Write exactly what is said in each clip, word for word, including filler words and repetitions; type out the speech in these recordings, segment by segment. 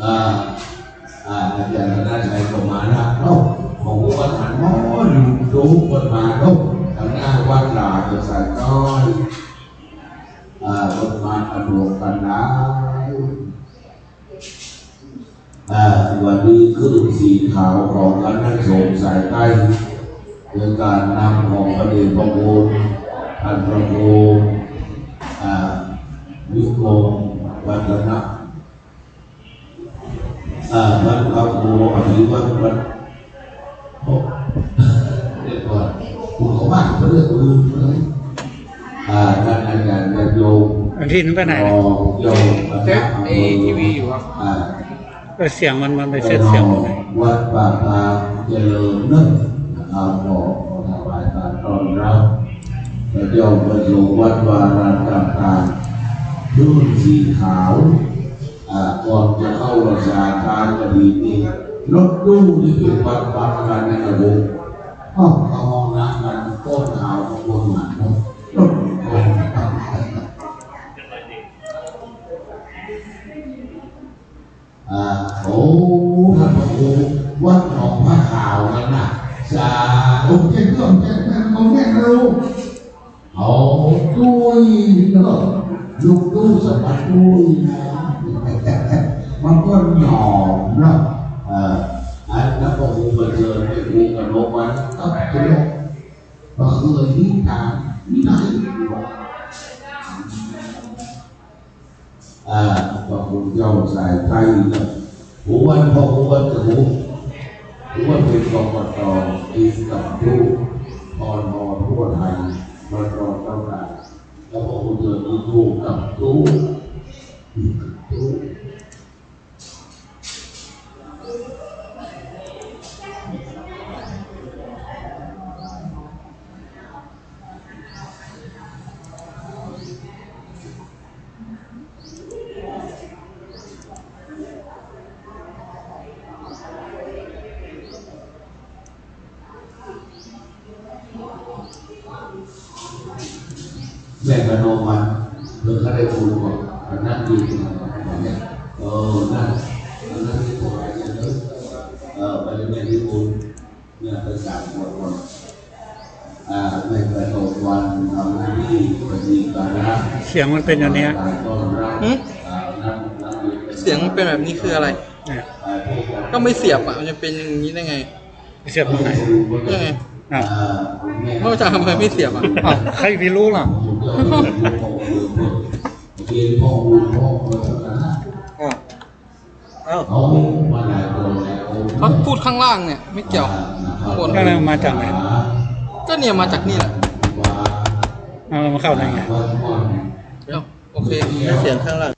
อ่า อ่า อาจ๋ารย์ธนชัยก็มาละเนาะ ของวัดหันหมออยู่ตรงวัดมาเนาะ ตางหน้าวัดหลาดสายน้อย อ่า วัดมากันหลวงกันหลาย อ่า วันนี้ขึ้นสีขาวของคณะสงฆ์สายใต้ โดยการนำของพระเดชพระคุณ ท่านพระครู อ่า วิกรม วัฒนะ อ่า ท่านพระครูอภิวัตร วัฒน์ เดี๋ยวก่อน ผมขอบ้านเขาเรียกลืมเลย อ่า ท่านอาจ๋ารย์ยอดยง อันที่นั่นไปไหน รองยอด เช็คไอ้ทีวีอยู่ครับ อ่า เออ เสียงมัน มันไปเช็คเสียงมันหน่อย วัดป่าพาเจริญเนอะ นะครับ ขอ ขอถวายการต้อนรับ พระเจ้าประสงค์วัดวาอารามต่างๆ ขึ้นสีขาว อ่า ก่อนจะเข้าพรรษาท้ายกฐินนี่ รถตู้นี่เป็นวัดๆ กันนะครับผม เอ้า เข้าห้องน้ำกัน ก้นขาวกับก้นหมาเนาะ รถตู้ อ่า โอ้ ท่านพระครู วัดหนองผ้าขาวนั่นน่ะ สาธุ เจ้าเพื่อน เจ้าเพื่อน เอาแม่นนะลูก เอาตุ้ยเนาะ ลูกตู้สมบัติตุ้ยนะ มันก็หนอมเนาะ เอ่อ อันนั้นพระครูประเสริฐ พระครูกนกวรรณ ก็เป็นโรค ก็คือนิทาน นิทาน อ่า พระคุณเจ้าสายใต้เนาะ หัววันพ่อหัววันจะหัว หัววันเป็น กกต กินกับตู้ ปอนอ ทั่วไทย มันรอต้องการ แล้วพระคุณเจ้ามีตู้กับตู้ ตู้ แบ่งกันออกมา เพื่อเขาได้บุญก่อน อันนั้นดีกว่า อย่างเนี้ย เออ นั่น อันนั้นดีกว่า อย่างเนี้ย เออ ไปเลย แม่งดีบุญ เนี่ย ไปสามขวดก่อน อ่า แม่งไปตกวัน ทำหน้าที่ ปฏิบัติการ เสียงมันเป็นอย่างเนี้ย ต้อนรับ หึ อ่า นัก นักเรียน เสียงมันเป็นแบบนี้คืออะไร เนี่ย อ่า ก็ไม่เสียบอ่ะ มันจะเป็นอย่างนี้ได้ไง เสียบตรงไหน นี่ไง อ้าว แล้วอาจารย์ทำไมไม่เสียบอ่ะ อ้าว ใครไปรู้ล่ะ อ้าว อ้าว เขาพูดข้างล่างเนี่ย ไม่เกี่ยว ข้างบน ก็เลยมาจากไหน ก็เนี่ยมาจากนี่แหละ อ้าว แล้วมันเข้าได้ไง เดี๋ยว โอเค เสียงข้างล่าง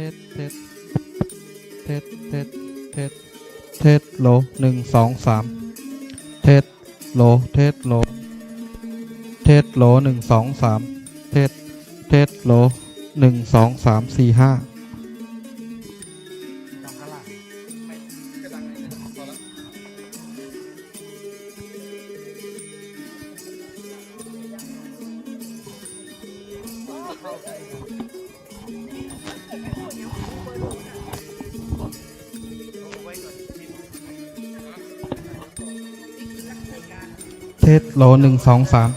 เทส เทส เทส เทส เทส เทส โหล หนึ่ง สอง สาม เทส โหล เทส โหล เทส โหล หนึ่ง สอง สาม เทส เทส โหล หนึ่ง สอง สาม สี่ ห้า เทส โหล หนึ่ง สอง สาม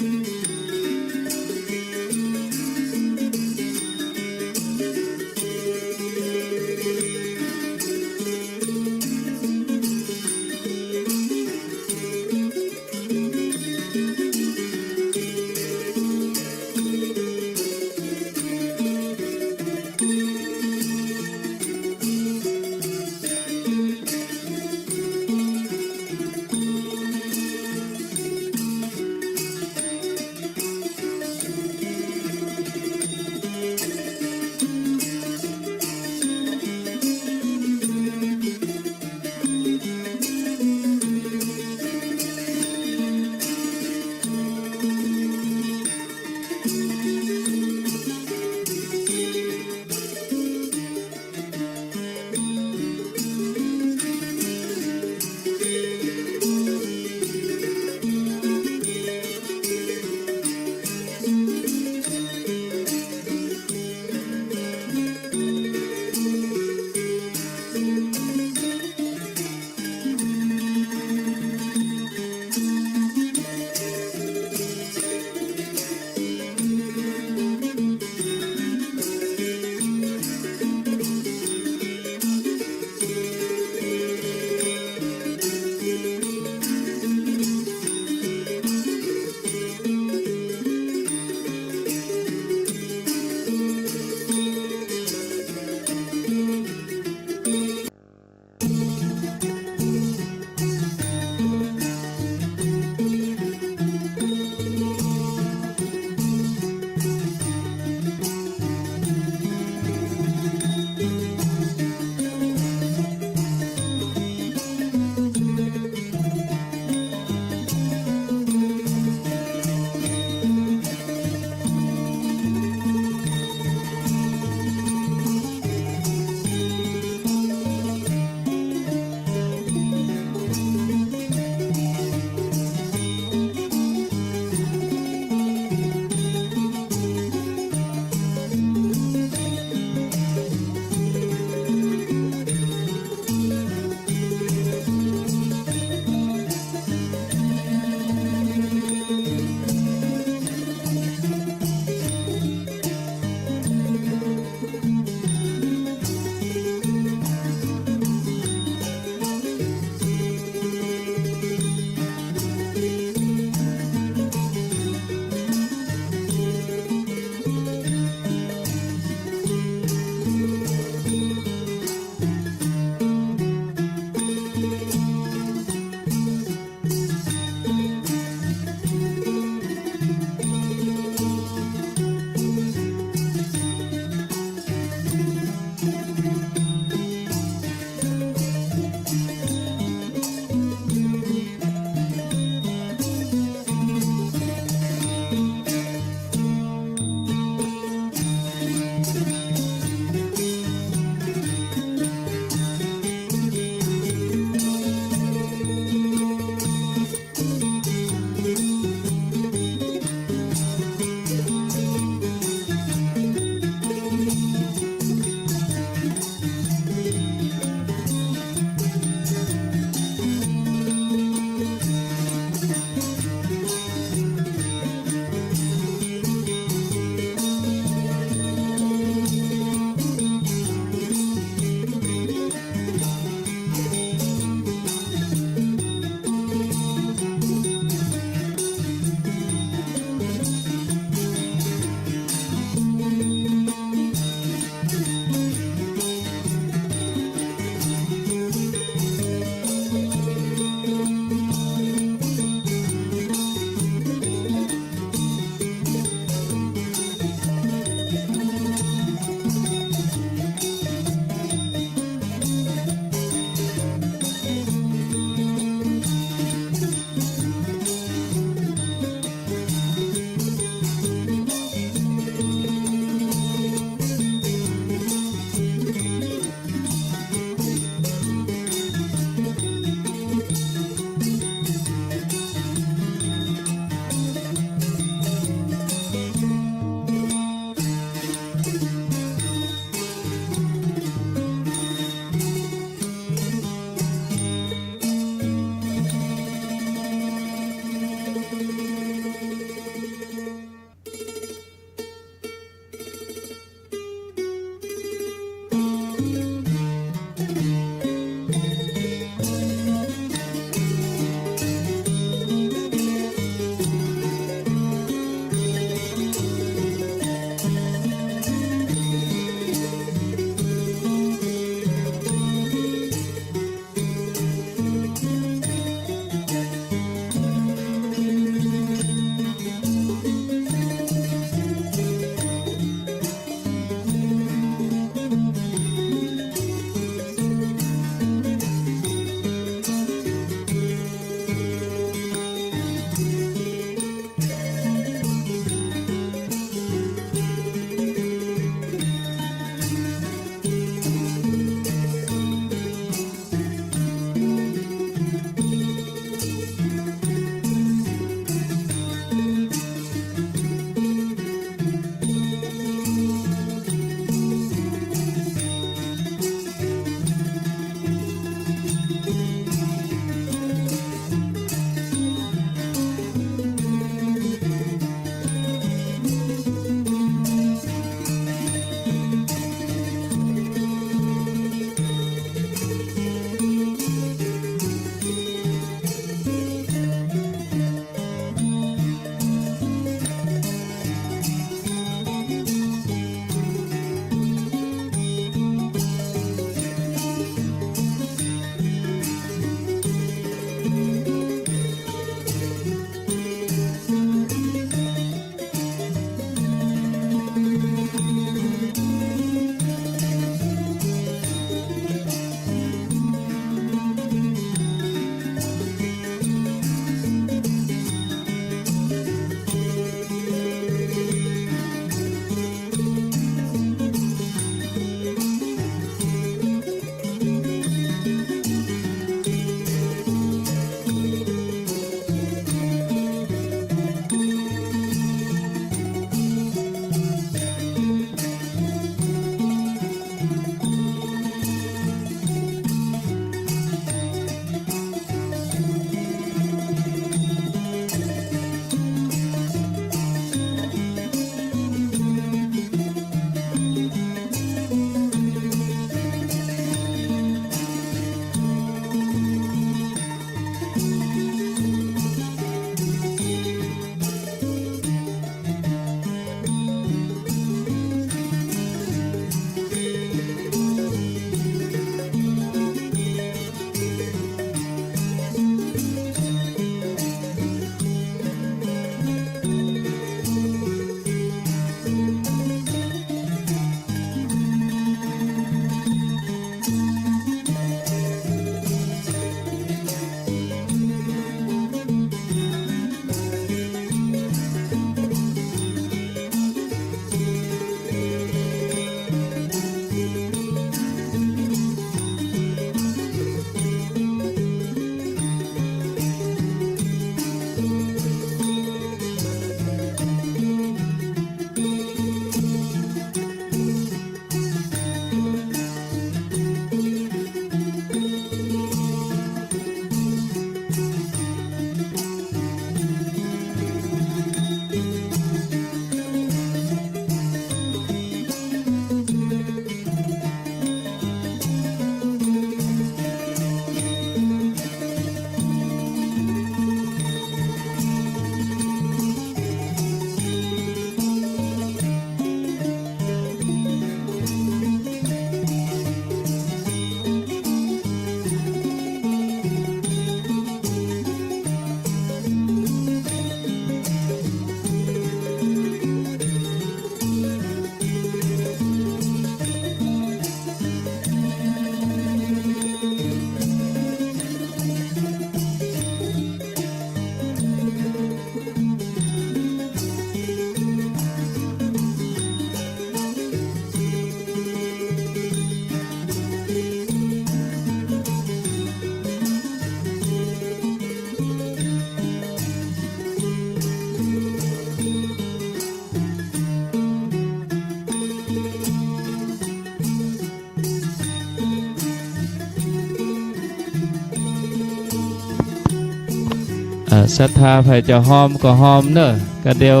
เอ่อ ศรัทธาใผจะฮอมก็ฮอมเน่อ ก็เดี๋ยว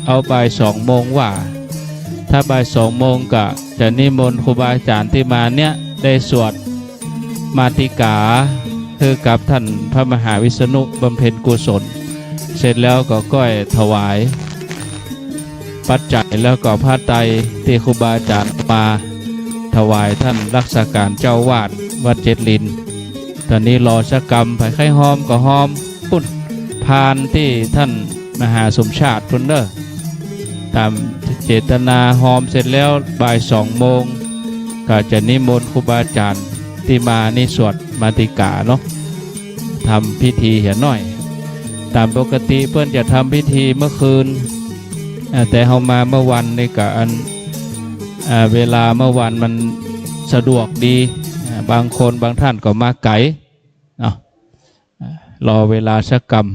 เอาบ่ายสองโมงว่า ถ้าบ่ายสองโมงก็จะนิมนต์ครูบาอาจ๋ารย์ตี้มาเนี่ยได้สวดมาติกาหื้อกับท่านพระมหาวิษณุบำเพ็ญกุศล เสร็จแล้วก็ก้อยถวาย ปัจจัยแล้วก็ผ้าไตรตี้ครูบาอาจ๋ารย์มาถวายท่านรักษาก๋านเจ้าอาวาสวัดเจ็ดลิน ต๋อนนี้รอสักกำ ใผใค่ฮอมก็ฮอม ปุ้น พานตี้ท่านมหาสมชาติปุ้นเน่อ ต๋ามเจตนาฮอมเสร็จแล้วบ่ายสองโมง ก็จะนิมนต์ครูบาอาจ๋ารย์ตี้มานี่สวดมาติกาเนาะ ทำพิธีเหียหน้อย ต๋ามปกติเปิ้นจะทำพิธีเมื่อคืน อ่า แต่เฮามาเมื่อวันนี่ก็อัน อ่า เวลาเมื่อวันมันสะดวกดี อ่า บางคนบางท่านก็มาไก๋เนาะ อ่า รอเวลาสักกำ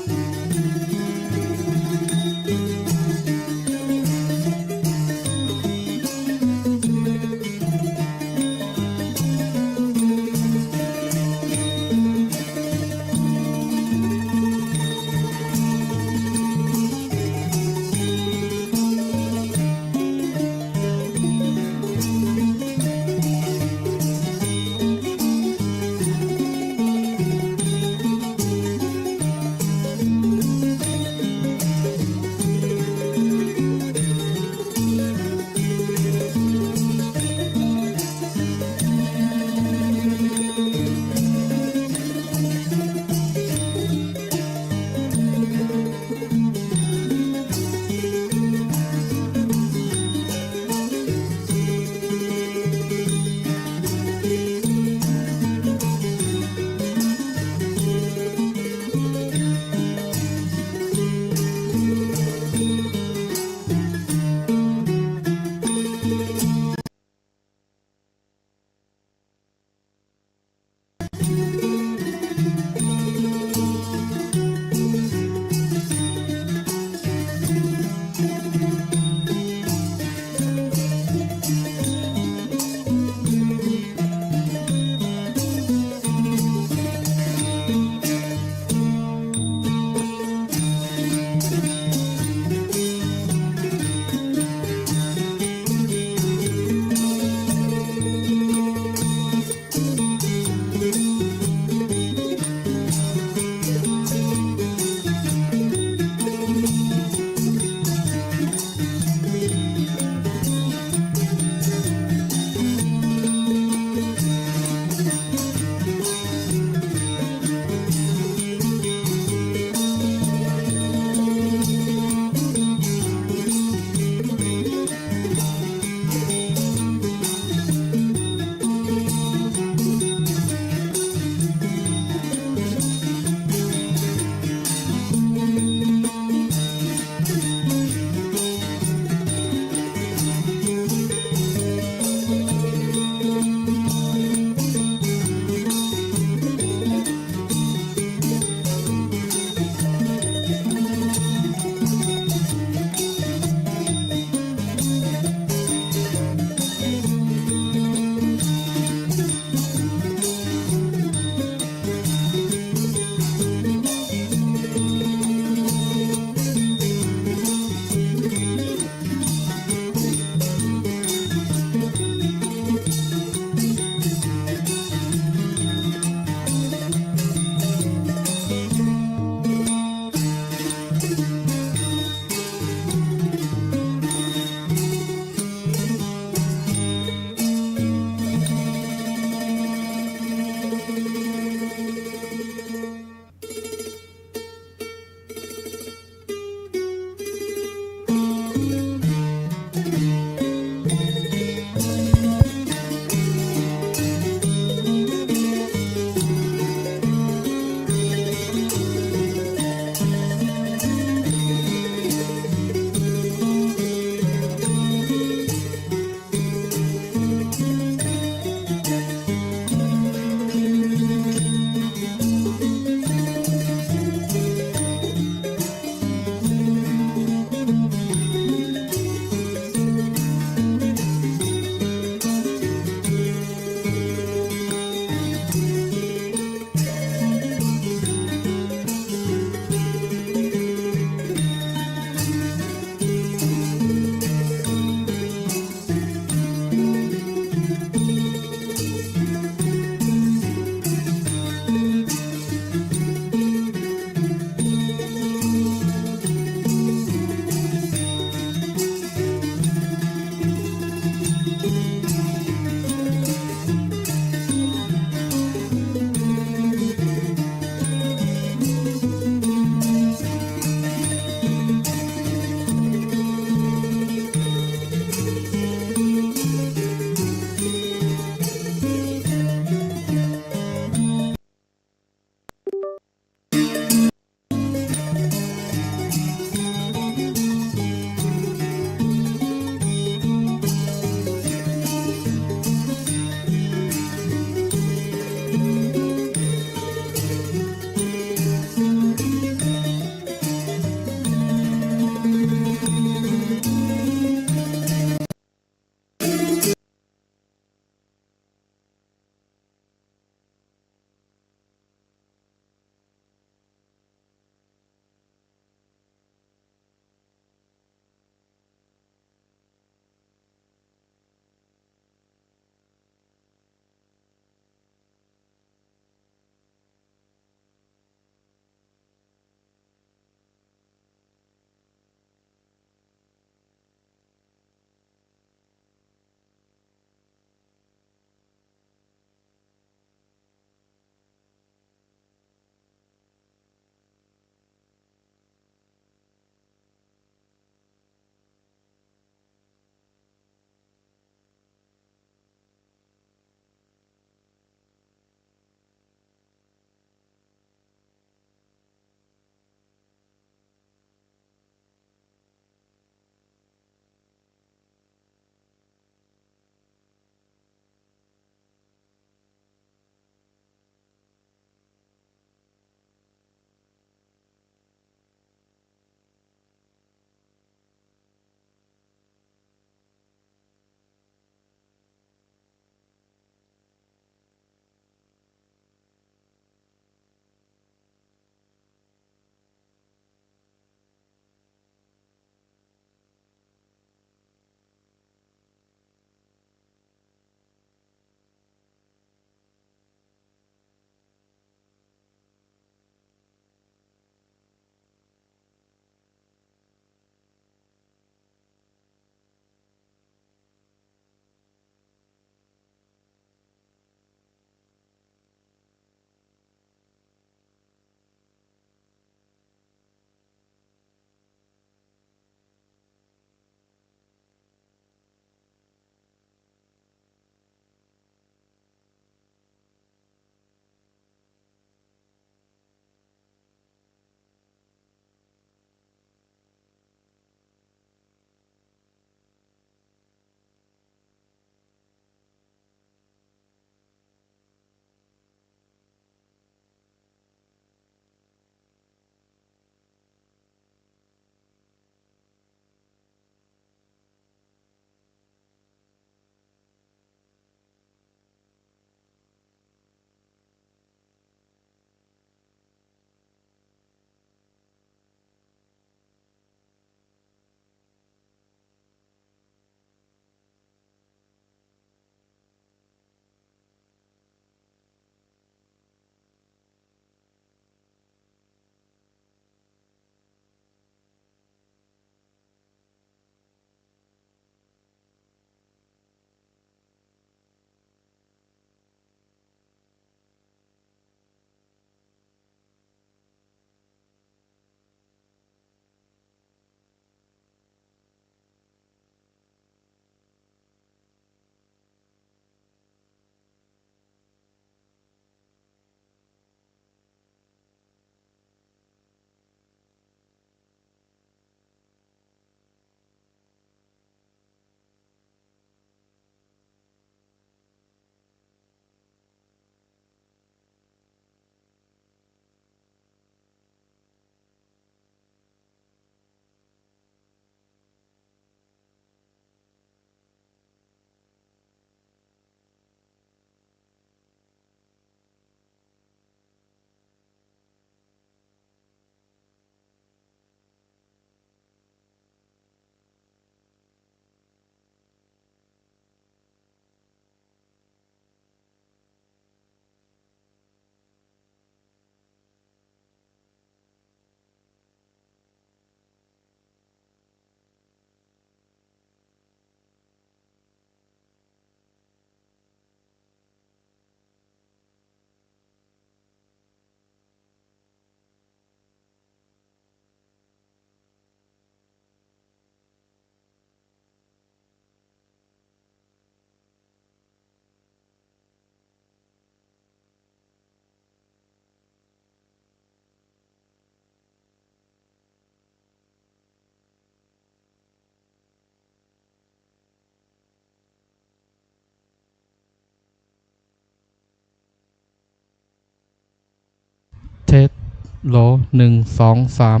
โหล หนึ่ง สอง สาม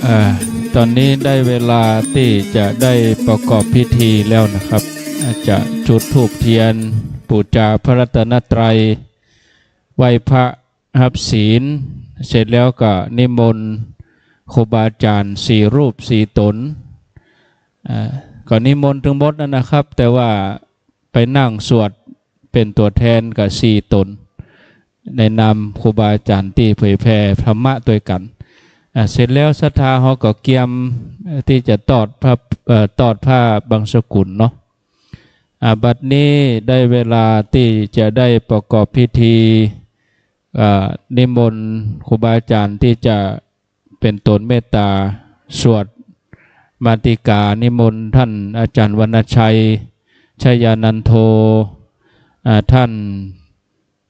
อ่า ต๋อนนี้ได้เวลาตี้จะได้ประกอบพิธีแล้วนะครับ อาจจะจุดธูปเตียน ปู๋จาพระรัตนตรัย ไหว้พระ ฮับศีล เสร็จแล้วก็นิมนต์ครูบาอาจ๋ารย์สี่รูปสี่ต๋น อ่า ก็นิมนต์ตึงหมดนั่นนะครับ แต่ว่าไปนั่งสวดเป๋นตั๋วแทนกับสี่ต๋น ในนามครูบาอาจ๋ารย์ตี้เผยแผ่ธรรมะตวยกั๋น อ่า เสร็จแล้วศรัทธาเฮาก็เกียมตี้จะตอดผ้า เอ่อ ตอดผ้าบังสุกุลเนาะ อ่า บัดนี้ได้เวลาตี้จะได้ประกอบพิธี อ่า นิมนต์ครูบาอาจ๋ารย์ตี้จะเป๋นต๋นเมตต๋าสวดมาติกา นิมนต์ท่านอาจ๋ารย์วรรณชัย ชยานันโท อ่า ท่าน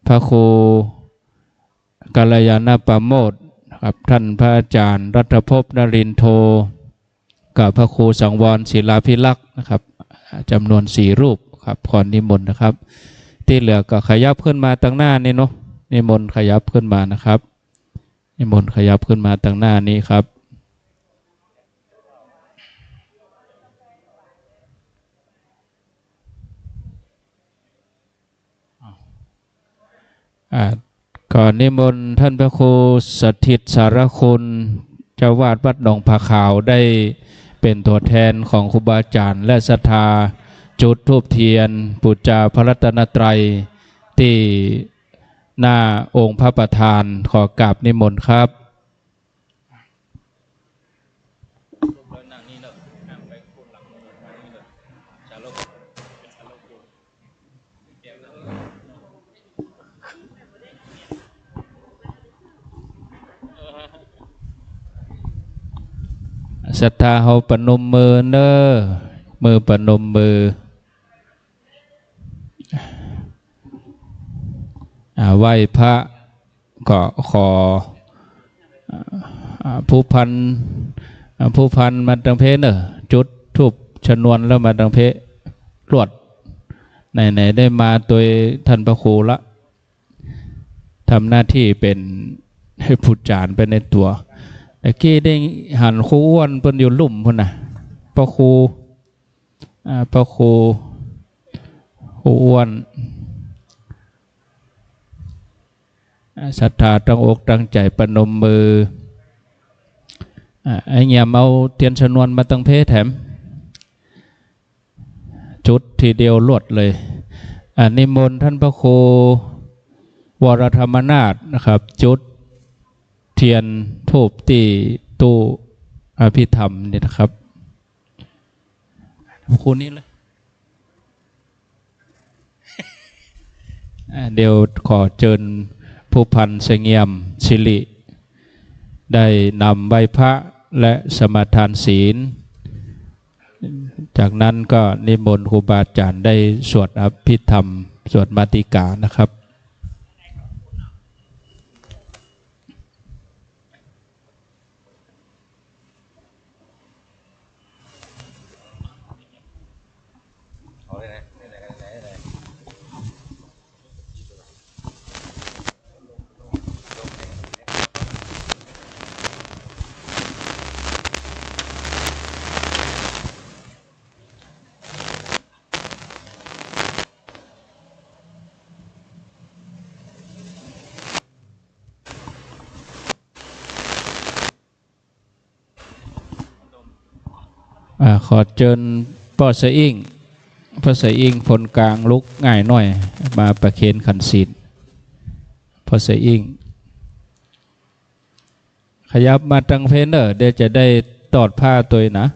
พระครูกัลยาณปราโมทย์ครับ ท่านพระอาจ๋ารย์รัฐภพนรินทร์โท กับพระครูสังวรศิลาภิรักษ์นะครับ จ๋ำนวนสี่รูปครับ ขอนิมนต์นะครับ ตี้เหลือก็ขยับขึ้นมาตังหน้านี้เนาะ นิมนต์ขยับขึ้นมานะครับ นิมนต์ขยับขึ้นมาตังหน้านี้ครับ อ่า ขอนิมนต์ท่านพระครูสถิตสารคุณ เจ้าอาวาสวัดหนองผาขาว ได้เป๋นตั๋วแทนของครูบาอาจ๋ารย์และศรัทธา จุดธูปเตียน ปู๋จาพระรัตนตรัย ตี้หน้าองค์พระประธาน ขอกราบนิมนต์ครับ ศรัทธาเฮาประนมมือเน่อ มือประนมมือ อ่า ไหว้พระ ก็ขอ อ่า ผู้พัน อ่า ผู้พันมาตังเพเน่อ จุดธูปชนวนแล้วมาตังเพ ลวด ไหนๆ ได้มาตวยท่านพระครูละ ทำหน้าตี้เป๋นผู้จ๋ารไปในตั๋ว ตะกี้ได้หันครูอ้วนเปิ้นอยู่ลุ่มปู๊นน่ะ พระครู อ่า พระครู ครูอ้วน อ่า ศรัทธาตั้งอกตั้งใจ๋ประนมมือ อ่า ไอ้เงี่ยมเอาเตียนชนวนมาตังเพแถม จุดทีเดียวรวดเลย อ่า นิมนต์ต้านพระครูวรธรรมนาถนะครับ จุดเตียนธูปตี้ตู้อภิธรรมนี่นะครับ พระครูนี้เลย อ่า เดี๋ยวขอเจิญผู้พันเสงี่ยมสิริ ได้นำไหว้พระและสมาทานศีล จากนั้นก็นิมนต์ครูบาอาจ๋ารย์ได้สวดอภิธรรม สวดมาติกานะครับ อ่า ขอเจิญป้อสะอิ้ง ป้อสะอิ้ง คนก๋างลุกง่ายหน้อย มาประเคนขันศีล ป้อสะอิ้ง ขยับมาตังเพเน่อ เดี๋ยวจะได้ตอดผ้าตวยนะ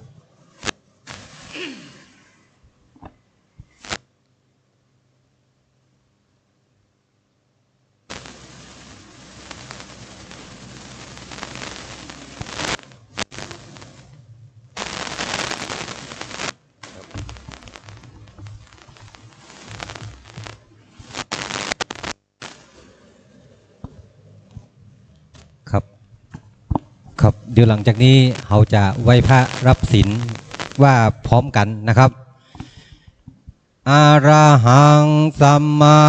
ครับ ครับ เดี๋ยวหลังจากนี้เฮาจะไหว้พระรับศีลว่าพร้อมกันนะครับ อะระหังสัมมา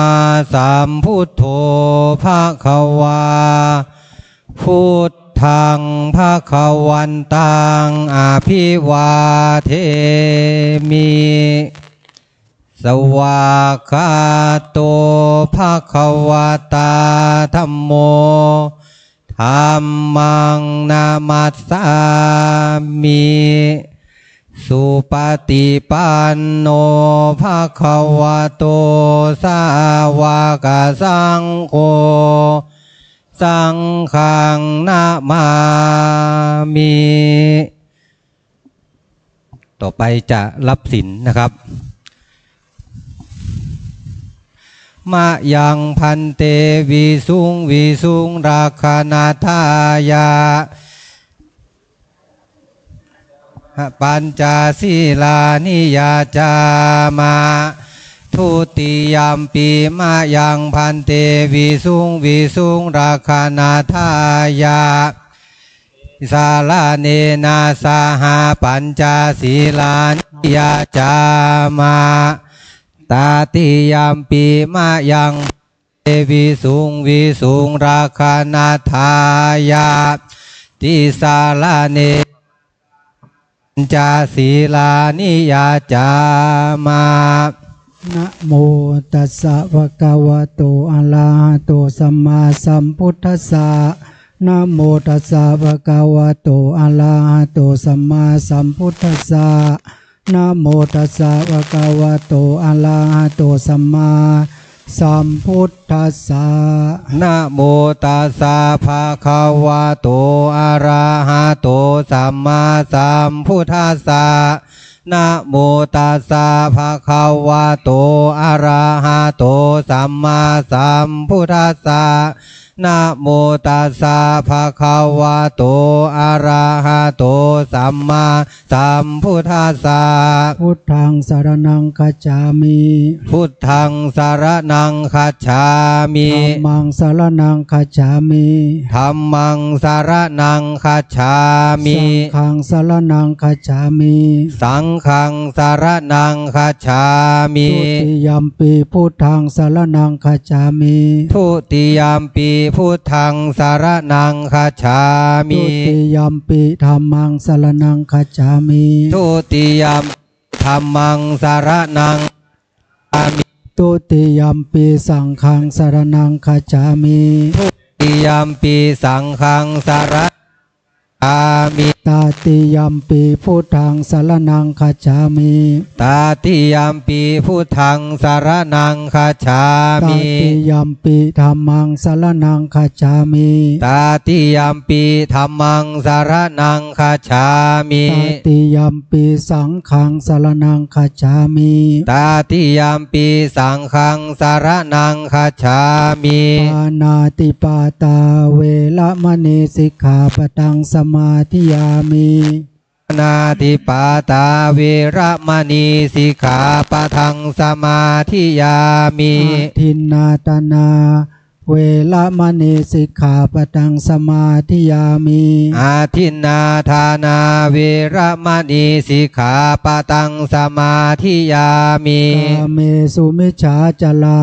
สัมพุทโธ ภะคะวา พุทธัง ภะคะวันตัง อะภิวาเทมิ สวากขาโต ภะคะวะตา ธัมโม ธัมมัง นะมัสสามิ สุปะติปันโน ภะคะวะโต สาวะกะสังโฆ สังฆัง นะมามิ ต่อไปจะรับศีลนะครับ มะยัง ภันเต วิสุง วิสุง รักขะณัตถายะ ปัญจสีลานิ ยาจามะ ทุติยัมปิ มะยัง ภันเต วิสุง วิสุง รักขะณัตถายะ สะระเณนะ สะหะ ปัญจสีลานิ ยาจามะ ตติยัมปิ มะยัง เต วิสุง วิสุง รักขะณัตถายะ ติสะระเณ ปัญจสีลานิ ยาจามะ นะโมตัสสะ ภะคะวะโต อะระหะโต สัมมาสัมพุทธัสสะ นะโมตัสสะ ภะคะวะโต อะระหะโต สัมมาสัมพุทธัสสะ นะโมตัสสะ ภะคะวะโต อะระหะโต สัมมาสัมพุทธัสสะ นะโมตัสสะ ภะคะวะโต อะระหะโต สัมมาสัมพุทธัสสะ นะโมตัสสะ ภะคะวะโต อะระหะโต สัมมาสัมพุทธัสสะ น นะโมตัสสะ ภะคะวะโต อะระหะโต สัมมาสัมพุทธัสสะ Buddhaṃ saraṇaṃ gacchāmi. Buddhaṃ saraṇaṃ gacchāmi. Dhammaṃ saraṇaṃ gacchāmi. Dhammaṃ saraṇaṃ gacchāmi. Saṅghaṃ saraṇaṃ gacchāmi. Saṅghaṃ saraṇaṃ gacchāmi. Dutiyampi buddhaṃ saraṇaṃ gacchāmi. Dutiyampi buddhaṃ saraṇaṃ gacchāmi. Dutiyampi dhammaṃ saraṇaṃ gacchāmi. Dutiyampi dhammaṃ saraṇaṃ gacchāmi. Dutiyampi saṅghaṃ saraṇaṃ gacchāmi. Dutiyampi saṅghaṃ saraṇaṃ gacchāmi. Tatiyampi buddhaṃ saraṇaṃ gacchāmi. Tatiyampi buddhaṃ saraṇaṃ gacchāmi. Tatiyampi dhammaṃ saraṇaṃ gacchāmi. Tatiyampi dhammaṃ saraṇaṃ gacchāmi. Tatiyampi saṅghaṃ saraṇaṃ gacchāmi. Tatiyampi saṅghaṃ saraṇaṃ gacchāmi. Pāṇātipātā veramaṇī sikkhāpadaṃ samādiyāmi. Pāṇātipātā veramaṇī sikkhāpadaṃ samādiyāmi. Adinnādānā veramaṇī sikkhāpadaṃ samādiyāmi. Adinnādānā veramaṇī sikkhāpadaṃ samādiyāmi. Kāmesu micchācārā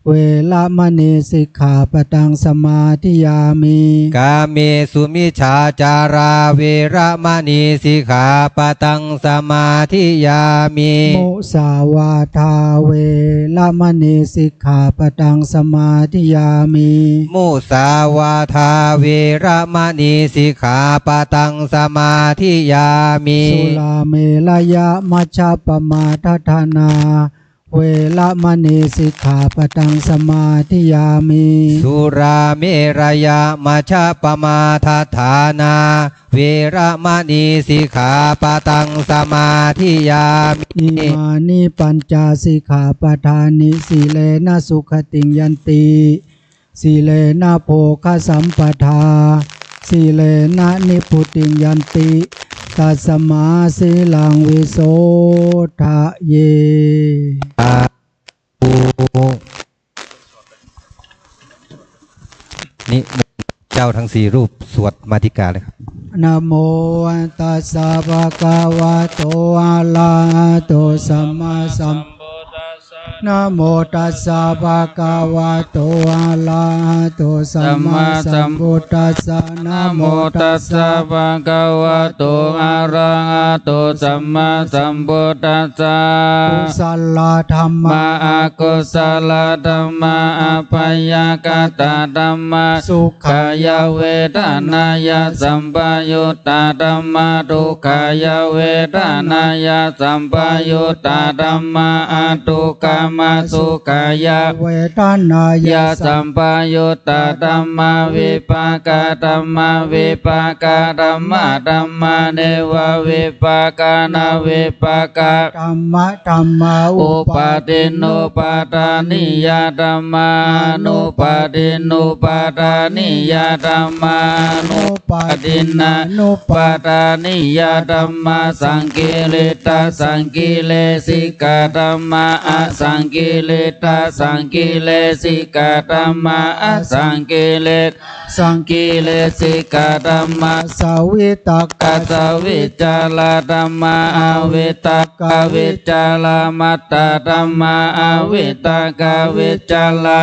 veramaṇī sikkhāpadaṃ samādiyāmi. Kāmesu micchācārā veramaṇī sikkhāpadaṃ samādiyāmi. Musāvādā veramaṇī sikkhāpadaṃ samādiyāmi. Musāvādā veramaṇī sikkhāpadaṃ samādiyāmi. Surāmerayamajjapamādaṭṭhānā veramaṇī sikkhāpadaṃ samādiyāmi. Surāmerayamajjapamādaṭṭhānā veramaṇī sikkhāpadaṃ samādiyāmi. Imāni pañca sikkhāpadāni. Sīlena sugatiṃ yanti, sīlena bhogasampadā, sīlena nibbutiṃ yanti, tasmā sīlaṃ visodhaye. นิมนต์เจ้าทั้งสี่รูปสวดมาติกาเลยครับ Namo tassa bhagavato arahato sammāsam Namo tassa bhagavato arahato sammāsambuddhassa. Namo tassa bhagavato arahato sammāsambuddhassa. Kusalā dhammā, akusalā dhammā, abyākatā dhammā, sukhāya vedanāya sampayuttā dhammā, dukkhāya vedanāya sampayuttā dhammā, adukkhamasukhāya vedanāya sampayuttā dhammā, vipākadhammavipakkadhammadhammā, nevavipākanavipākadhammadhammā, upādinnupādāniyadhammā, anupādinnupādāniyadhammā, anupādinnanupādāniyadhammā, saṅkiliṭṭhasaṅkilesikadhammā, asaṅkiliṭṭhasaṅkilesikadhammā, asaṅkiliṭṭha saṅkilesikadhammā, savitakkasavicāradhammā, avitakkavicāramatadhammā, avitakkavicāra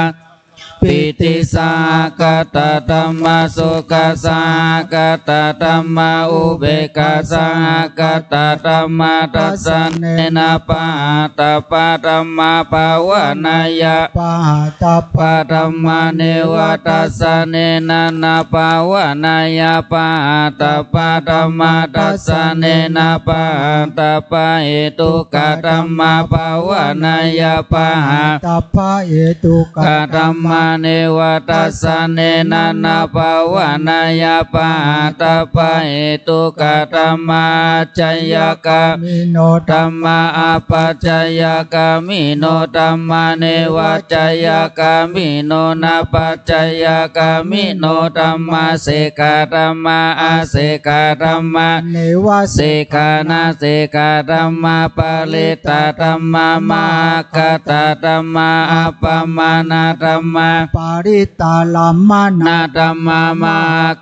pītisahagatadhammā, sokasahagata dhammā, upekkhāsahagatadhammā, dassanena pahātabbā dhammā, bhāvanāya pahātabbā dhammā, nevadassanena nabhāvanāya pahātabbā dhammā, dassanena pahātabbahetukā dhammā, bhāvanāya pahātabbahetukā dhammā, เนวะ ทัสสะเนนะ นะ ภาวะนะญา ปะหะตะปะเหตุกะธัมมา อาจญะกามิโน ธัมมา อัปปัจจยกามิโน ธัมมา เนวะ อัจจยกามิโน นะ ปัจจยกามิโน ธัมมา เสกขะธัมมา อะเสกขะธัมมา เนวะ เสกขา นะ เสกขะธัมมา ปะริตตะธัมมา มหากัตตะธัมมา อัปปะมาณะธัมมา ปะริตตะลัมมะนะ นะธัมมา มหา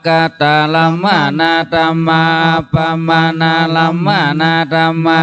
กัตตะลัมมะนะธัมมา อัปปะมาณะลัมมะนะธัมมา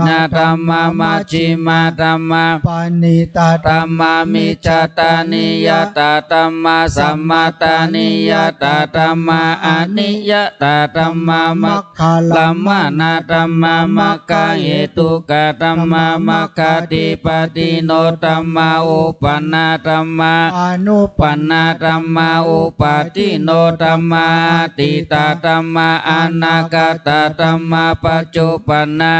นะธัมมา มัชฌิมะธัมมา ปะณีตะธัมมา มิจฉาตานิยะตะธัมมา สัมมาตานิยะตะธัมมา อะนิยะตะธัมมา มัค คาลัมมะนะธัมมา มัคคเหตุกะธัมมา มัคคาธิปติโนธัมมา อุปปะนาธัมมา อนุปปะนาธัมมา อุปปาทิโนธัมมา อะตีตะธัมมา อะนาคตะธัมมา ปัจจุปปะนา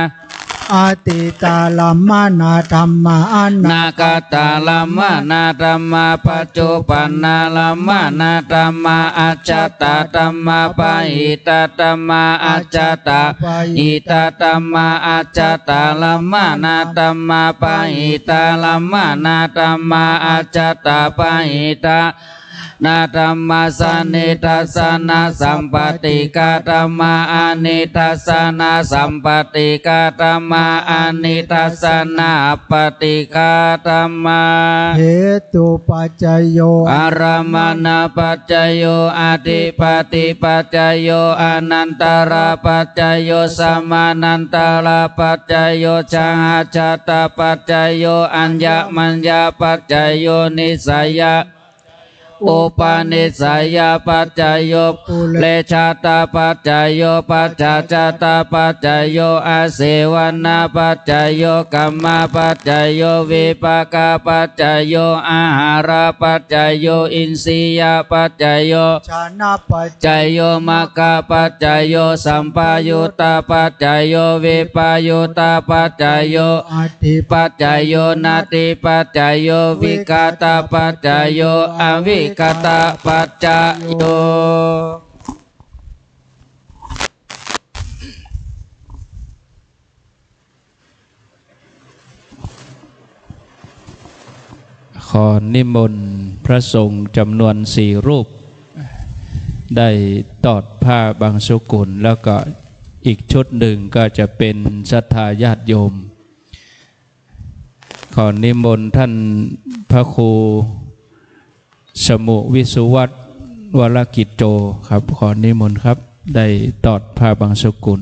อะตีตาลัมมะนะธัมมา อะนาคตาลัมมะนะธัมมา ปัจจุปปะนาลัมมะนะธัมมา อัจจตะธัมมา ปะหิตะธัมมา อัจจตะปะหิตะธัมมา อัจจตาลัมมะนะธัมมา ปะหิตาลัมมะนะธัมมา อัจจตะปะหิตะ นะธัมมา สะนิทัสสะนะสัมปะติกะธัมมา อะนิทัสสะนะสัมปะติกะธัมมา อะนิทัสสะนะอัปปะติกะธัมมา เหตุปัจจโย อารัมมณปัจจโย อะธิปติปัจจโย อะนันตระปัจจโย สมานันตระปัจจโย สหัจจตปัจจโย อัญญมัญญปัจจโย นิสสย อุปนิสสยปัจจโย ปุเรชาตปัจจโย ปัจฉาชาตปัจจโย อาเสวณปัจจโย กัมมปัจจโย วิปากปัจจโย อาหารปัจจโย อินทรียปัจจโย ฌานปัจจโย มัคคปัจจโย สัมปยุตตปัจจโย วิปยุตตปัจจโย อะ ปัจจโย นัตถิปัจจโย วิคตปัจจโย อวิคตปัจจโย ขอนิมนต์พระสงฆ์จำนวนสี่รูป ได้ตอดผ้าบังสุกุล แล้วก็อีกชุดหนึ่งก็จะเป็นศรัทธาญาติโยม ขอนิมนต์ท่านพระครูสมุวิสุวัฒน์ วรกิจโจ ครับ ขอนิมนต์ครับ ได้ตอดผ้าบังสุกุล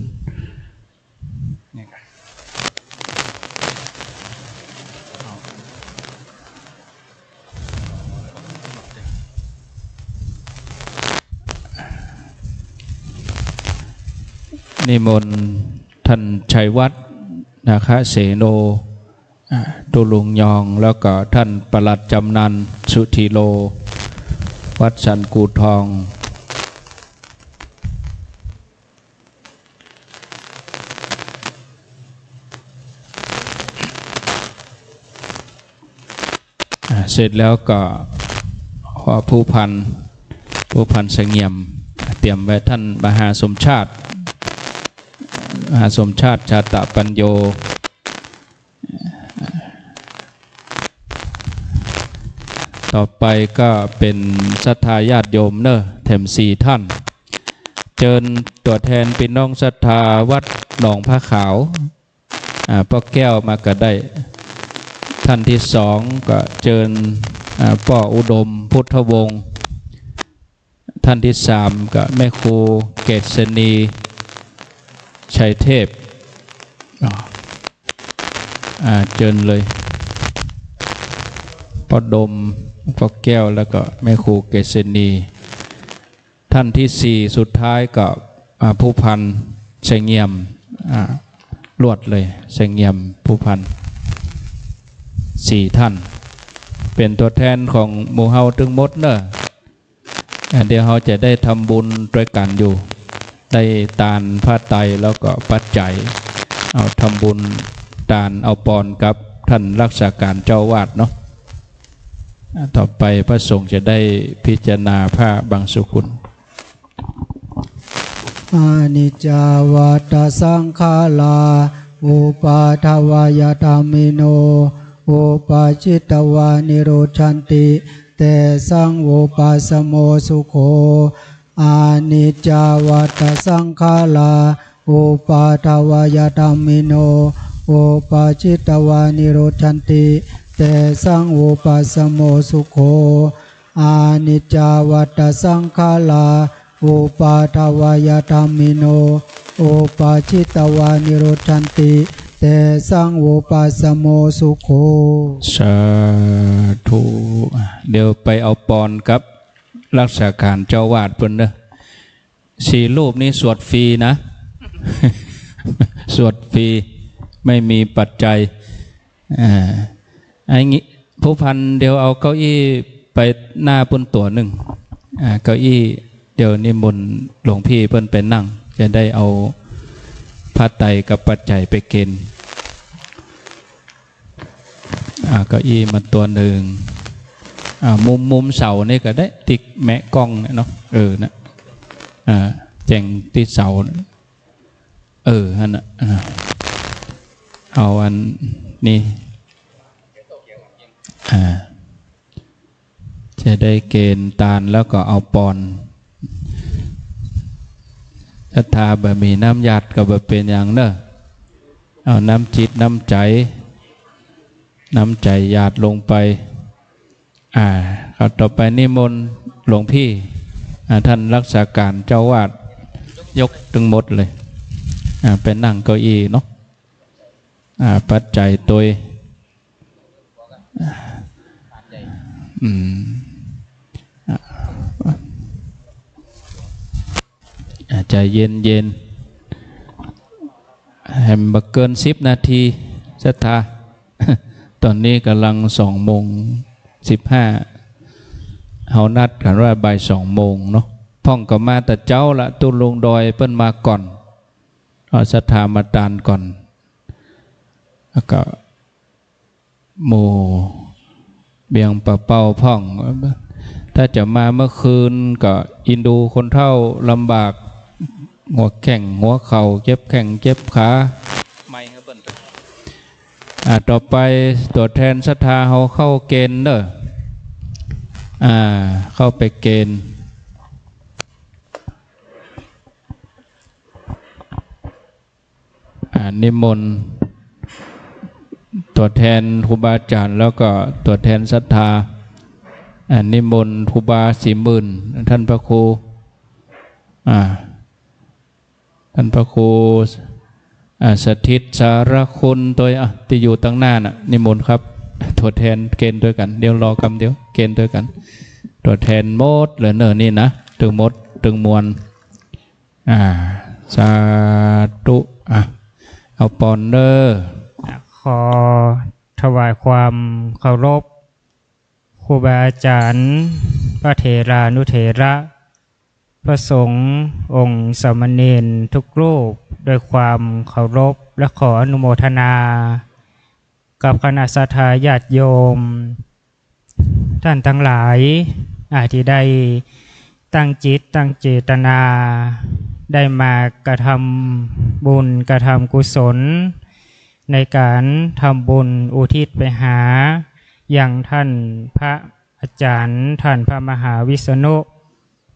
นิมนต์ท่านชัยวัฒน์ นาคเสโน อ่า ตุลุงยอง แล้วก็ท่านปลัดจำนัน สุธีโล วัดสันกู่ทอง อ่า เสร็จแล้วก็ขอผู้พัน ผู้พันเสงี่ยม เตรียมไว้ ท่านมหาสมชาติ มหาสมชาติ ชาตปัญโญ ต่อไปก็เป็นศรัทธาญาติโยมเนอะ แถมสี่ท่าน เจิญตั๋วแทนปี้น้องศรัทธาวัดหนองผ้าขาว อ่า ป้อแก้วมาก็ได้ ท่านตี้สองก็เจิญ อ่า ป้ออุดม พุทธวงศ์ ท่านตี้สามก็แม่ครูเกษณี ชัยเทพ อ่า อ่า เจิญเลย ป้อดม ป้อแก้ว แล้วก็แม่ครูเกษณี ท่านตี้สี่สุดท้ายก็ อ่า ผู้พันเสงี่ยม อ่า ลวดเลย เสงี่ยม ผู้พัน สี่ท่าน เป๋นตั๋วแทนของหมู่เฮาตึงหมดเนอะ อันเดียวเฮาจะได้ทำบุญตวยกั๋นอยู่ ได้ตานผ้าไตรแล้วก็ปัจจัย เอาทำบุญตานเอาปอนกับท่านรักษาก๋านเจ้าอาวาสเนาะ ต่อไปพระสงฆ์จะได้พิจารณาพระบังสุกุล Aniccā vata saṅkhārā, uppādavayadhammino, uppajjitvā nirujjhanti, tesaṃ vūpasamo sukho. Aniccā vata saṅkhārā, uppādavayadhammino, uppajjitvā nirujjhanti, tesaṃ vūpasamo sukho. Aniccā vata saṅkhārā, uppādavayadhammino, uppajjitvā nirujjhanti, tesaṃ vūpasamo sukho. สาธุ เดี๋ยวไปเอาปอนกับรักษาการเจ้าอาวาสเปิ้นเนาะ สี่รูปนี้สวดฟรีนะ สวดฟรี ไม่มีปัจจัย อ่า อันนี้ ผู้พัน เดี๋ยวเอาเก้าอี้ไปหน้าปุ้นตั๋วนึ่ง อ่า เก้าอี้ เดี๋ยวนิมนต์หลวงพี่เปิ้นไปนั่ง จะได้เอาผ้าไตรกับปัจจัยไปเกณฑ์ อ่า เก้าอี้มาตั๋วนึ่ง อ่า มุม มุมเสานี่ก็ได้ ติดแมะกล้องเนี่ยเนาะ เออ นะ อ่า แจ่งติดเสา เออ หั้นน่ะ อ่า เอาอันนี้ อ่า จะได้เกณฑ์ตานแล้วก็เอาปอน ศรัทธาบ่มีน้ำหยาดก็บ่เป๋นหยังเนาะ เอาน้ำจิตน้ำใจ๋ น้ำใจ๋หยาดลงไป อ่า ครับ ต่อไปนิมนต์หลวงพี่ อ่า ท่านรักษาการเจ้าอาวาส ยกตึงหมดเลย อ่า ไปนั่งเก้าอี้เนาะ อ่า ปัจจัยตวย อืม อ่า อ่า ใจ๋เย็นๆ แหมบ่เกินสิบนาที ศรัทธา ต๋อนนี้ก่ำลังสองโมงสิบห้า เฮานัดกั๋นว่าบ่ายสองโมงเนาะ พ่องก็มาแต่เจ๊าละ ตุ๊ลุงดอยเปิ้นมาก่อน เอาศรัทธามาตานก่อน แล้วก็ หมู่เวียงป่าเป้าพ่อง ถ้าจะมาเมื่อคืนก็อินดูคนเฒ่าลำบาก หัวแข้งหัวเข่า เจ็บแข้งเจ็บขา ไม่ครับเปิ้น อ่า ต่อไปตั๋วแทนศรัทธาเฮาเข้าเกณฑ์เนาะ อ่า เข้าไปเกณฑ์ อ่า นิมนต์ตั๋วแทนครูบาอาจ๋ารย์ แล้วก็ตั๋วแทนศรัทธา อ่า นิมนต์ครูบาศรีหมื่น ท่านพระครู อ่า ท่านพระครู อ่า สถิตสารคุณตวย อ่ะ ตี้อยู่ตังหน้าน่ะ นิมนต์ครับ ตั๋วแทนเกณฑ์ตวยกั๋น เดี๋ยวรอกำเดียว เกณฑ์ตวยกั๋น ตั๋วแทนหมดเลยเนาะนี่นะ ตึงหมด ตึงมวล อ่า สาธุ อ่ะ เอาปอนเน่อ ขอถวายความเคารพ ครูบาอาจ๋ารย์ พระเถรานุเถระ พระสงฆ์องค์สามเณรทุกรูป ด้วยความเคารพ และขออนุโมทนา กับคณะศรัทธาญาติโยม ต้านตังหลาย อ่า ตี้ได้ตั้งจิตตั้งเจตนา ได้มากระทำบุญกระทำกุศล ในก๋านทำบุญอุทิศไปหา ยังต้านพระอาจ๋ารย์ ต้านพระมหาวิษณุ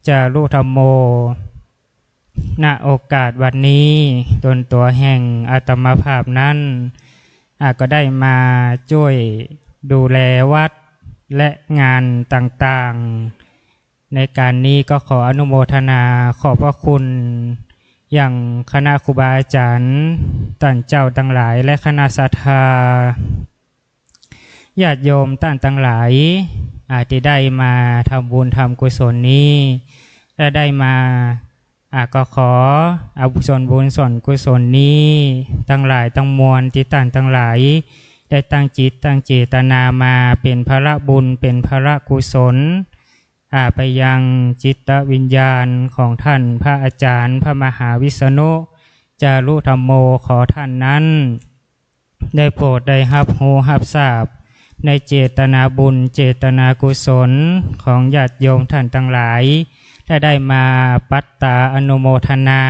จารุธัมโม ณ โอกาสวันนี้ ตนตั๋วแห่งอาตมาภาพนั้น อ่า ก็ได้มาจ้วยดูแลวัดและงานต่างๆ ในก๋านนี้ก็ขออนุโมทนาขอบพระคุณ ยังคณะครูบาอาจ๋ารย์ ต้านเจ้าตังหลาย และคณะศรัทธา ญาติโยมต้านตังหลาย อ่า ตี้ได้มาทำบุญทำกุศลนี้ และได้มา อ่า ก็ขอเอาส่วนบุญส่วนกุศลนี้ ตังหลายตังมวลตี้ต้านตังหลาย ได้ตั้งจิตตั้งเจตนามา เป๋นผละบุญ เป๋นผละกุศล อ่า ไปยังจิตวิญญาณของต้านพระอาจ๋ารย์ พระมหาวิษณุ จารุธัมโม ขอต้านนั้น ได้โผดได้ฮับฮู้ฮับซาบ ในเจตนาบุญเจตนากุศลของญาติโยมท่านตังหลาย ถ้าได้มาปัตตาอนุโมทนา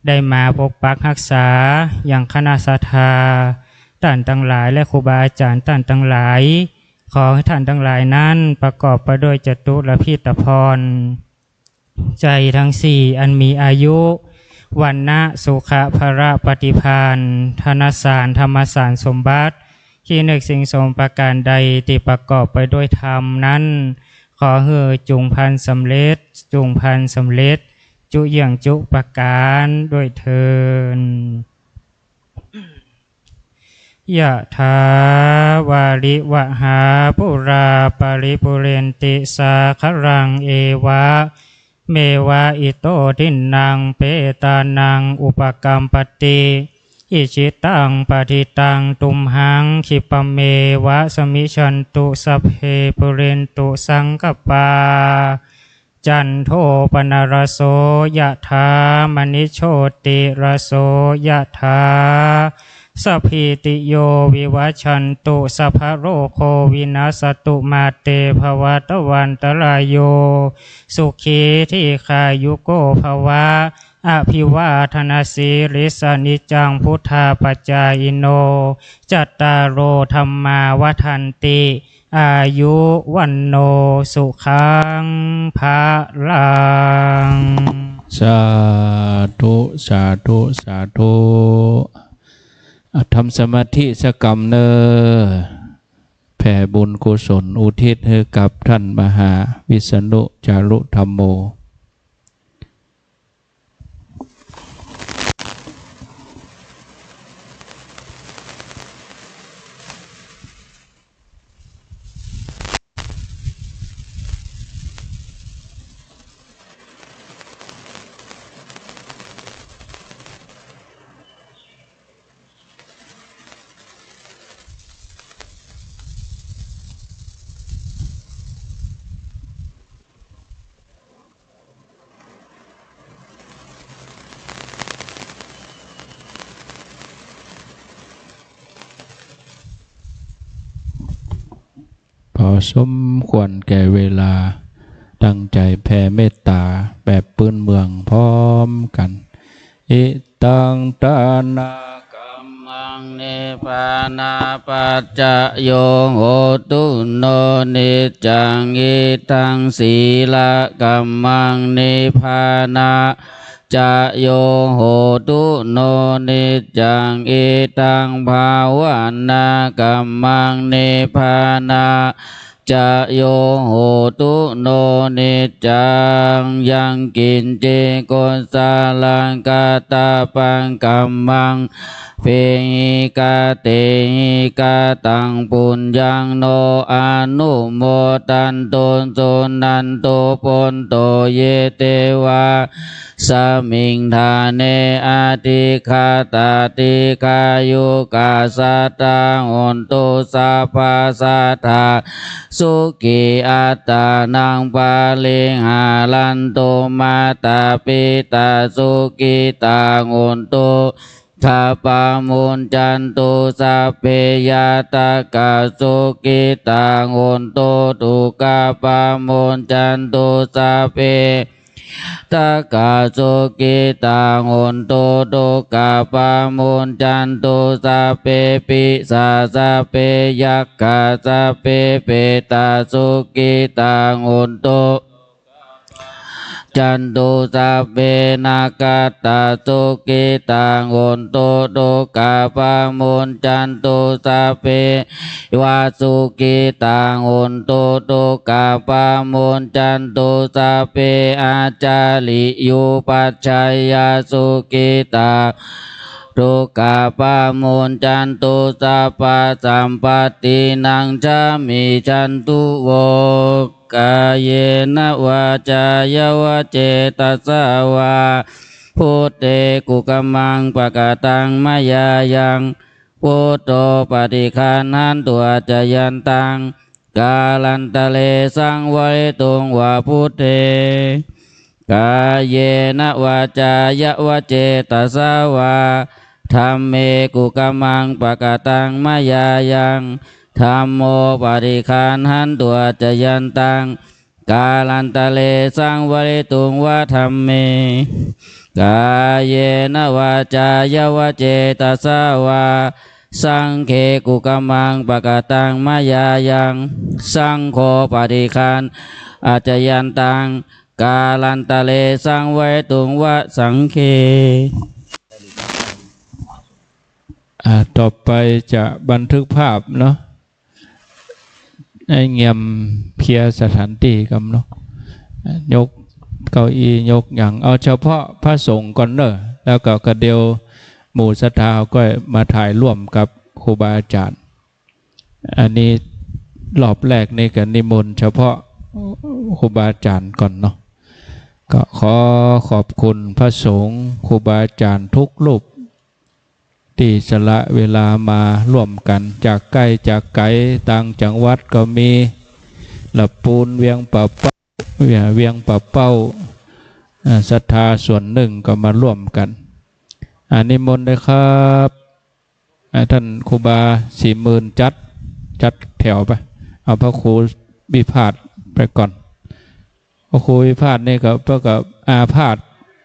ได้มาปกปักฮักษาอย่างคณะศรัทธาต้านตังหลาย และครูบาอาจ๋ารย์ต้านตังหลาย ขอให้ท่านตังหลายนั้นประกอบไปด้วยจตุรพิธพร ใจ๋ทั้งสี่อันมีอายุ วรรณะ สุขะ พละ ปฏิภาณ ธนสาร ธรรมสารสมบัติ ขี้นึกสิ่งสมประก๋านใดตี้ประกอบไปด้วยธรรมนั้น ขอหื้อจุ่งพลันสำเร็จ จุ่งพลันสำเร็จ จุเยี่ยงจุประก๋านด้วยเทอญ ยะถา วาริวะหา ปูรา ปะริปูเรนติ สาคะรัง เอวะเมวะ อิโต ทินนัง เปตานัง อุปะกัมปะติ อิจิตัง ปะฏิตัง ตุมหัง คิปะเมวะ สะมิชชันตุ สัพเพ ปูเรนตุ สังกะปา จันโท ปะนะระโส ยะถา มะณิ โชติระโส ยะถา สัพพีติโย วิวัชชันตุ สัพพะโรโค วินัสสะตุ มาเต ภะวัตตะวันตะราโย สุขี ทีฆายุโก ภะวะ อะภิวาทะนะสีลิสสะ นิจจัง พุทธาปะจายิโน จัตตาโร ธัมมา วัฑฒันติ อายุ วัณโณ สุขัง พะลัง สาธุ สาธุ สาธุ อ่ะ ทำสมาธิสักกำเน่อ แผ่บุญกุศลอุทิศหื้อกับต้านมหาวิษณุจารุธัมโม พอสมควรแก่เวลา ตั้งใจ๋แผ่เมตต๋าแบบปื้นเมืองพร้อมกั๋น อิตัง ตานะ กัมมัง นิพพานะปัจจโย โหตุ โน นิจจัง อิตัง สีละกัมมัง นิพพานะ จโย โหตุ โน นิจจัง อิตัง ภาวนากัมมัง นิพพานะ จโย โหตุ โน นิจจัง ยังกิญจิ กุสลัง กะตะปัง กัมมัง เปหิ กะเตหิ กะตัง ปุญญัง โน อนุโมทันตุ สุนันตุ ปุณโต เย เตวา สมิง ฐาเน อธิคาตา ตีฆายุกา สัตตา โหนตุ สัพพะ สัตถา สุขี อัตตานัง ปะริหารันตุ มาตา ปิตา สุขิตา โหนตุ ขะปะมุญจันตุ สัพเพ ญาตะกะ สุขิตา โหนตุ ทุกขะ ปะมุญจันตุ สัพเพ ญาตะกะ สุขิตา โหนตุ ทุกขะ ปะมุญจันตุ สัพเพ ปิศาจ สัพเพ ยักขะ สัพเพ เปตา สุขิตา โหนตุ จันตุ สัพเพ นักขัตตา สุขิตา โหนตุ ทุกขะ ปะมุญจันตุ สัพเพ วา สุขิตา โหนตุ ทุกขะ ปะมุญจันตุ สัพเพ อาจาริยูปัชฌายา สุขิตา ทุกขะ ปะมุญจันตุ สัพพะสัมปัตตินัง ชามิชันตุ โว กาเยนะ วาจายะ วะเจตสะ วา พุทเท กุกะมัง ปะกะตัง มะยายัง พุทโธ ปะฏิฆานันตุ อาจายันตัง กาลันตะเร สังวะริตุง วา พุทเท กาเยนะ วาจายะ วะเจตสะ วา ธัมเม กุกะมัง ปะกะตัง มะยายัง ธัมโม ปะฏิกขันหันตุ อัจจะยันตัง กาลันตะเร สังวะริตุง วะ ธัมเม กาเยนะ วาจายะ วะ เจตสา วา สังฆัง กุกะมัง ปะกะตัง มะยายัง สังโฆ ปะฏิกขัน อัจจะยันตัง กาลันตะเร สังวะริตุง วะ สังฆัง อ่า ต่อไปจะบันทึกภาพเนาะ หื้อเงียบเปียะสถานตี้ก่ำเนาะ ยกเก้าอี้ยกหยัง เอาเฉพาะพระสงฆ์ก่อนเนาะ แล้วก็กะเดี๋ยวหมู่ศรัทธาก็มาถ่ายร่วมกับครูบาอาจารย์ อันนี้รอบแรกนี่ก็นิมนต์เฉพาะครูบาอาจารย์ก่อนเนาะ ก็ขอขอบคุณพระสงฆ์ครูบาอาจารย์ทุกรูป ตี้สละเวลามาร่วมกั๋น จากใก้จากไก๋ ต่างจังหวัดก็มี ละปูน เวียงป่าเป้า เวียงป่าเป้า เอ่อ ศรัทธาส่วนนึ่งก็มาร่วมกั๋น อ่า นิมนต์เลยครับ อ่า ต้านครูบาศรีหมื่น จัด จัดแถวไป เอาพระครูวิพาสไปก่อน พระครูวิพาสนี่ก็ เปิ้นก็อาพาธ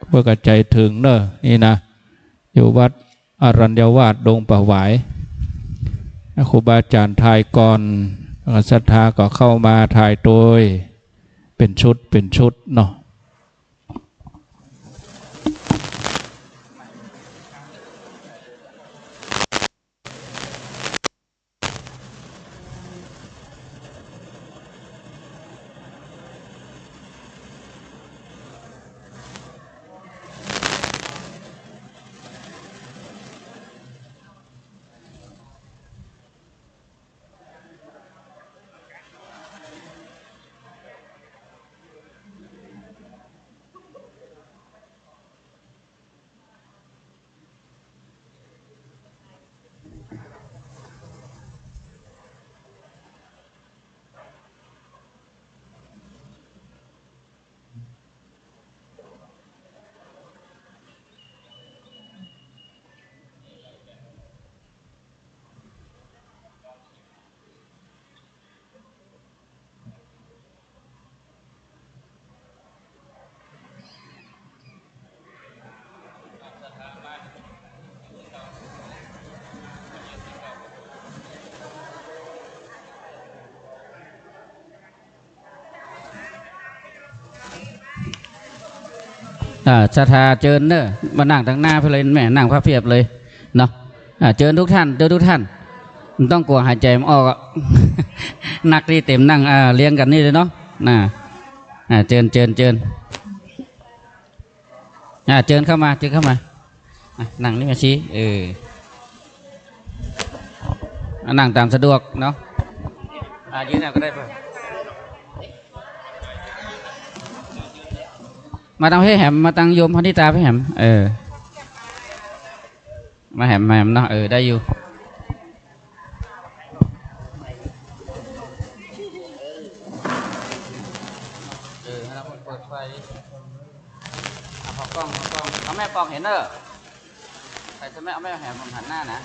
เปิ้นก็ใจ๋เถิงเนาะ นี่นะ อยู่วัดอรัญญวาส ดงป่าหวาย ครูบาอาจารย์ถ่ายก่อน ศรัทธาก็เข้ามาถ่ายโตย เป๋นชุด เป๋นชุดเนาะ อ่า ศรัทธาเจิญเน่อ มานั่งตังหน้าไปเลยแม่ นั่งพับเพียบเลยเนาะ อ่า เจิญทุกท่าน เจิญทุกท่าน บ่ต้องกั๋วหายใจ๋บ่ออกอะ นักตี้เต๋มนั่ง อ่า เรียงกั๋นนี่เลยเนาะ น่ะ อ่า เจิญ เจิญ เจิญ อ่า เจิญเข้ามา เจิญเข้ามา อ่ะ นั่งนี่แม่ชี เออ อ่ะ นั่งต๋ามสะดวกเนาะ อ่ะ ยืนเอาก็ได้ป่ะ มาตังเฮ้ยแหม มาตังโยมพนิตาเฮ้ยแหม เออ มาแหม มาแหมเนาะ เออ ได้อยู่ เออ แล้วเปิดไฟ เอา ผ่อกล้อง ผ่อกล้อง เอาแม่ปองหันเน่อ ใครจะไม่เอาแม่แหม ผมหันหน้านะ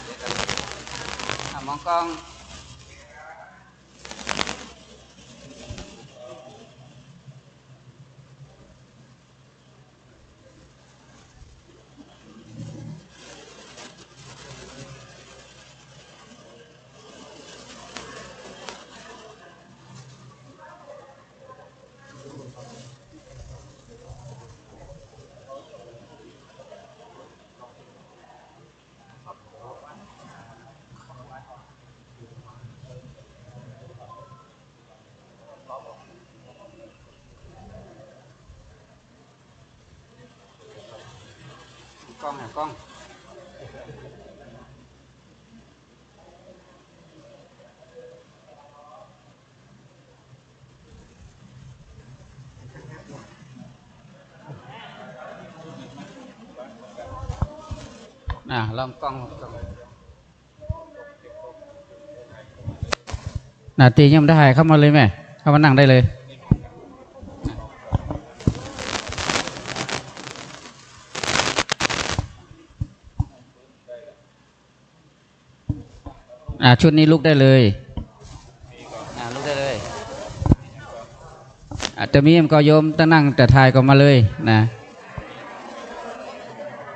อ่ะ มองกล้องกล้องหากล้อง อ่ะ ลองกล้อง ลองกล้อง นาทียังบ่ได้ เข้ามาเลยแม่ เข้ามานั่งได้เลย อ่า ชุดนี้ลุกได้เลย จะมีมันก็โยมจะนั่งจะถ่ายก็มาเลยนะ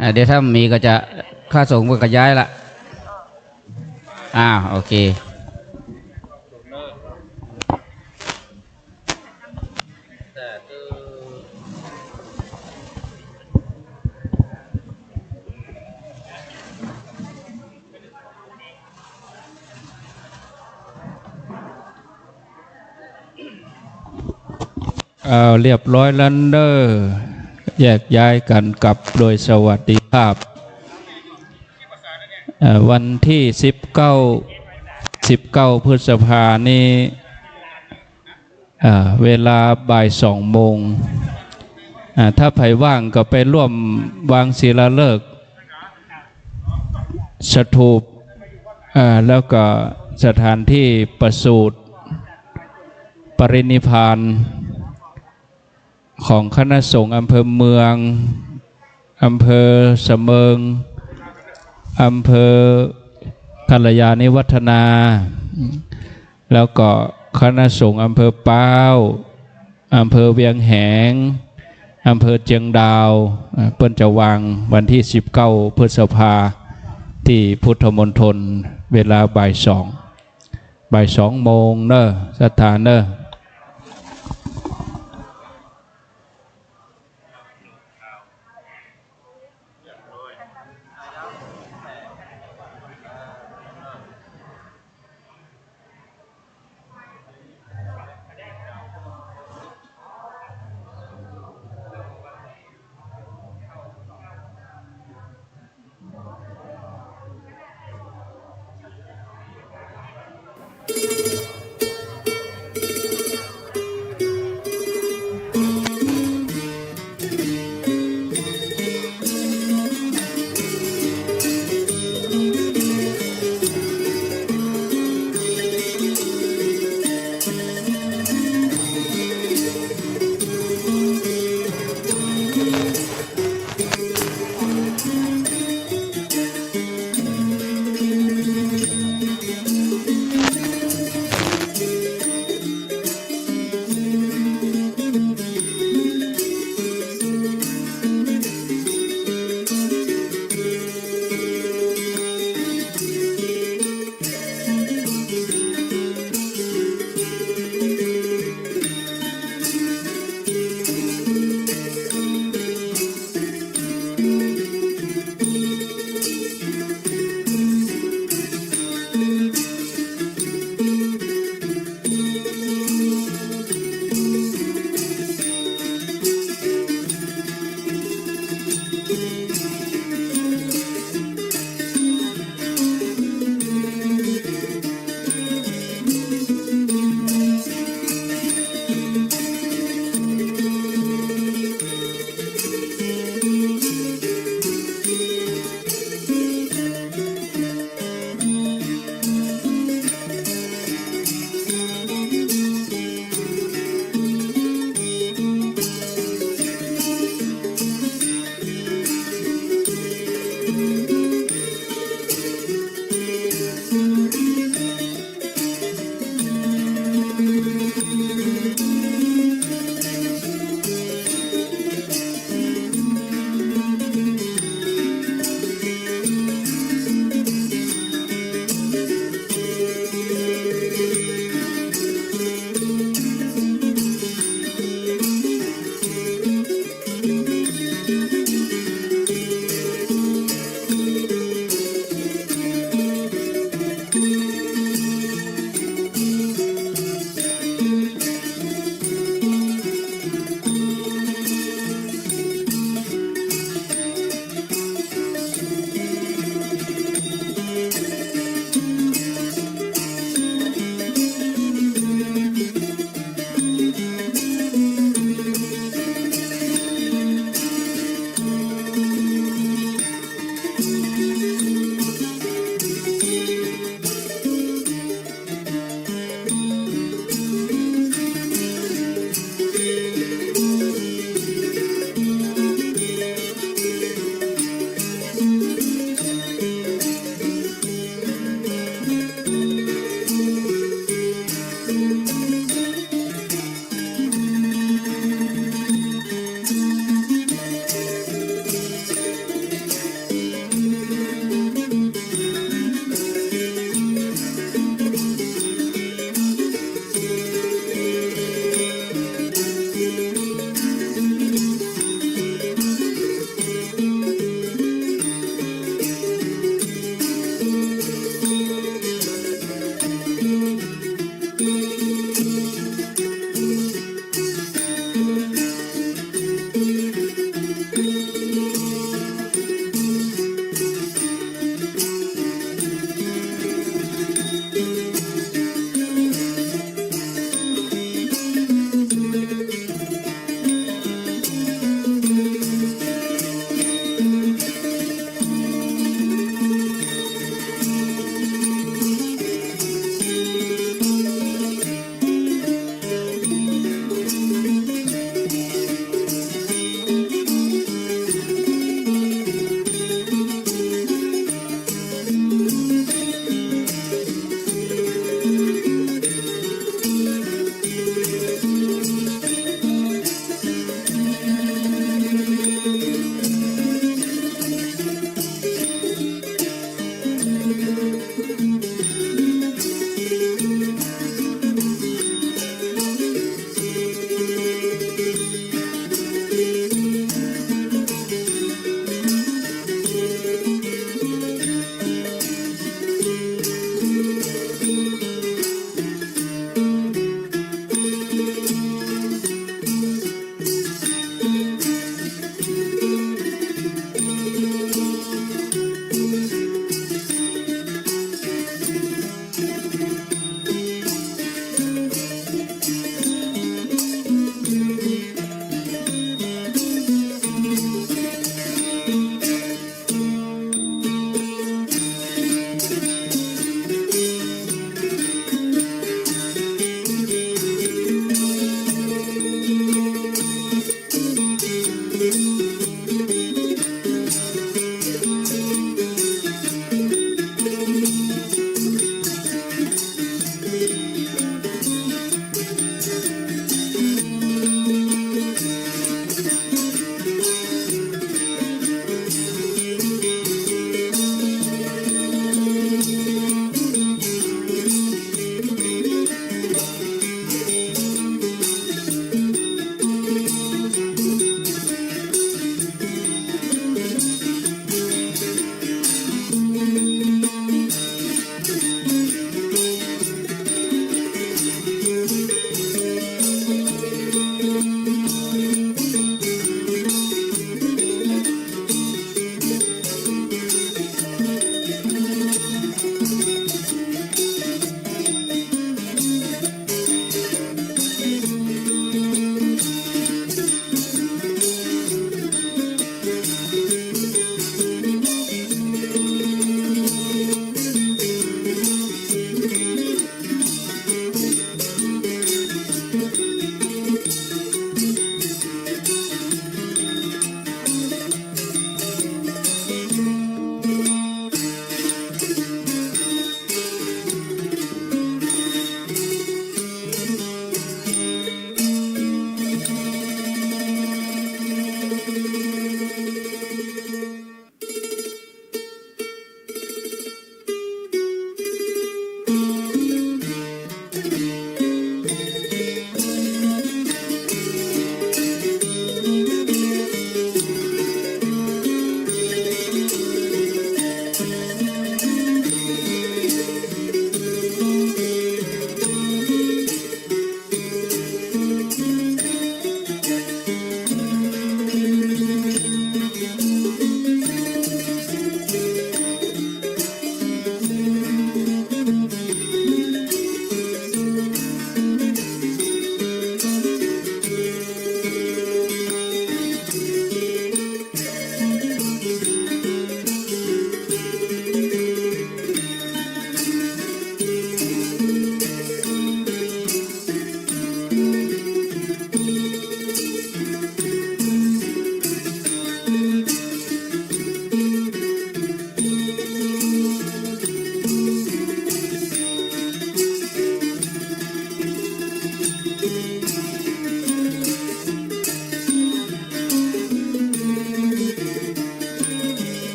อ่า เดี๋ยวถ้ามีก็จะ ข้าสงฆ์ก็ย้ายละ อ้าว โอเค เอา เรียบร้อยแล้วเน่อ แยกย้ายกันกลับโดยสวัสดิภาพ เอ่อ วันที่สิบเก้า สิบเก้า พฤษภานี้ อ่า เวลาบ่ายสองโมง อ่า ถ้าใผว่างก็ไปร่วมวางศิลาฤกษ์ สถูป อ่า แล้วก็สถานที่ประสูติปรินิพพานของคณะสงฆ์อำเภอเมือง อำเภอสะเมิง อำเภอกัลยาณิวัฒนา แล้วก็คณะสงฆ์อำเภอป๊าว อำเภอเวียงแหง อำเภอเจียงดาว อ่า เปิ้นจะวางวันที่สิบเก้า พฤษภา ตี้พุทธมณฑล เวลาบ่ายสอง บ่ายสองโมงเน่อ ศรัทธาเน่อ